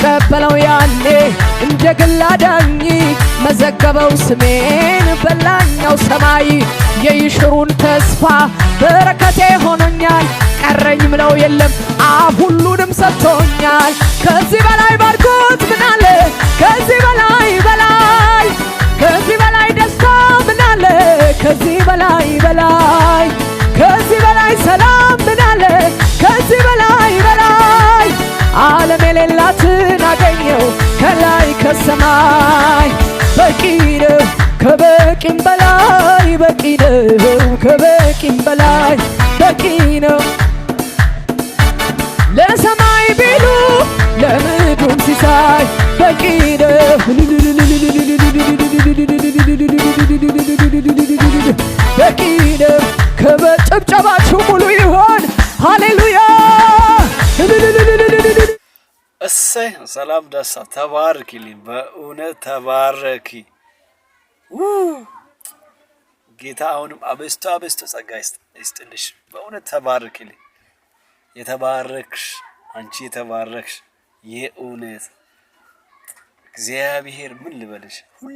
ስቀበለው ያኔ እንደ ግል አዳኝ መዘገበው ስሜን በላኛው ሰማይ። የይሽሩን ተስፋ በረከቴ ሆኖኛል። ቀረኝ ምለው የለም፣ አብ ሁሉንም ሰጥቶኛል። ከዚህ በላይ ባርኮት ምናለ? ከዚህ በላይ በላይ፣ ከዚህ በላይ ደስታ ምናለ? ከዚህ በላይ በላይ፣ ከዚህ በላይ ሰላም ምናለ? ከዚህ በላይ በላይ፣ ዓለም የሌላትን አገኘው ከላይ ከሰማይ። በቂ ነው፣ ከበቂም በላይ በቂ ነው፣ ከበቂም በላይ በቂ ነው። ለሰማይ ቢሉ ለምድሩም ሲሳይ በቂ ነው፣ በቂ ነው። ከበጭብጨባችሁ ሙሉ ይሆን። ሃሌሉያ። እሰይ ሰላም ደስታ፣ ተባረኪልኝ፣ በእውነት ተባረኪ። ጌታ አሁንም አበዝቶ አበዝቶ ጸጋ ይስጥልሽ። በእውነት ተባረኪልኝ። የተባረክሽ አንቺ፣ የተባረክሽ የእውነት። እግዚአብሔር ምን ልበልሽ፣ ሁሌ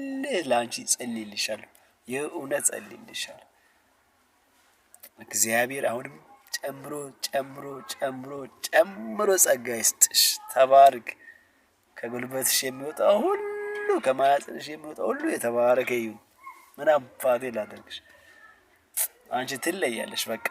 ለአንቺ ጸልይልሻለሁ፣ የእውነት ጸልይልሻለሁ። እግዚአብሔር አሁንም ጨምሮ ጨምሮ ጨምሮ ጨምሮ ጸጋ ይስጥሽ። ተባርክ። ከጉልበትሽ የሚወጣው ሁሉ፣ ከማህፀንሽ የሚወጣው ሁሉ የተባረከ ይሁን። ምን አባቴ ላደርግሽ? አንቺ ትለያለሽ። በቃ።